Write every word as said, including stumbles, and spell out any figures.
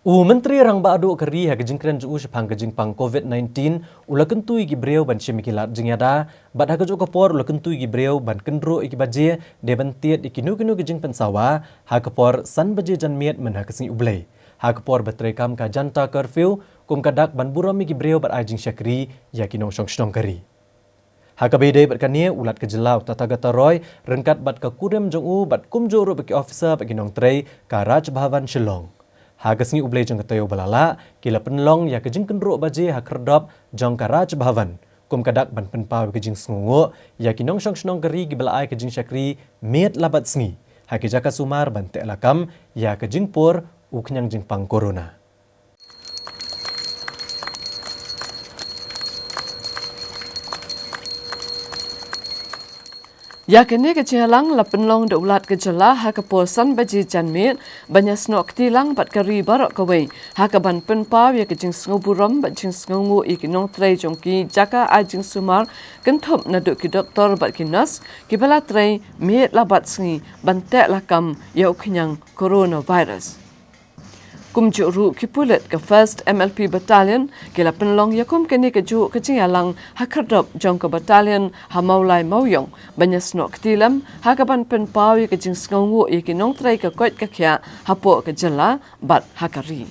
U Myntri Rangbah Duh ka ri ha ka jingkren jong u shaphang ka jingpang COVID nineteen u la kyntu ïa ki briew ban shim ïa ki lad jingïada, bad ha kajuh ka por u la kyntu ïa ki briew ban kynruh ïa ki baje dei ban tied ïa kino kino ki jingpynsawa ha ka por san baje janmiet myn ha ka sngi U Blei, ha ka por ba treikam ka Janta Curfew, kum ka dak ban burom ïa ki briew bad ai jingshakri ïa ki nongshong shnong ka ri. Ha kaba ïadei bad kane, u Lat ka jylla u Tathagata Roy, ryngkat bad ka kurim jong u bad kumjuh ruh bad ki officer bad ki nongtrei ka Raj Bhavan Shillong, ha ka sngi U Blei jong ka taïew ba la lah, ki la pynlong ïa ka jingkynruh baje ha khyrdop jong ka Raj Bhavan, kum ka dak ban pynpaw ïa ka jingsngewnguh ïa ki nongshong shnong ka ri kiba la ai ka jingshakri miet la bad sngi ha ki jaka sumar ban tehlakam ïa ka jingpur u khñiang jingpang corona. Ïa kane ka jingïalang la pynlong da u Lat ka jylla ha ka por san baje janmiet, ban ïasnoh kti lang bad ka ri baroh kawei, ha kaban pynpaw ïa ka jingsngewburom bad jingsngewnguh ïa ki nongtrei jong ki jaka ai jingsumar, kynthup naduh ki doktor bad ki nurse kiba la trei miet la bad sngi ban tehlakam ïa u khñiang coronavirus. Kumjuh ruh ki pulit ka First M L P Battalion ki la pynlong ïa kum kane kajuh ka jingïalang ha khyrdop jong ka battalion ha Mawlai Mawiong, ban ïasnoh kti lem ha kaban pynpaw ïa ka jingsngewnguh ïa ki nongtrei ka koit ka khiah hapoh ka jylla bad ha ka ri.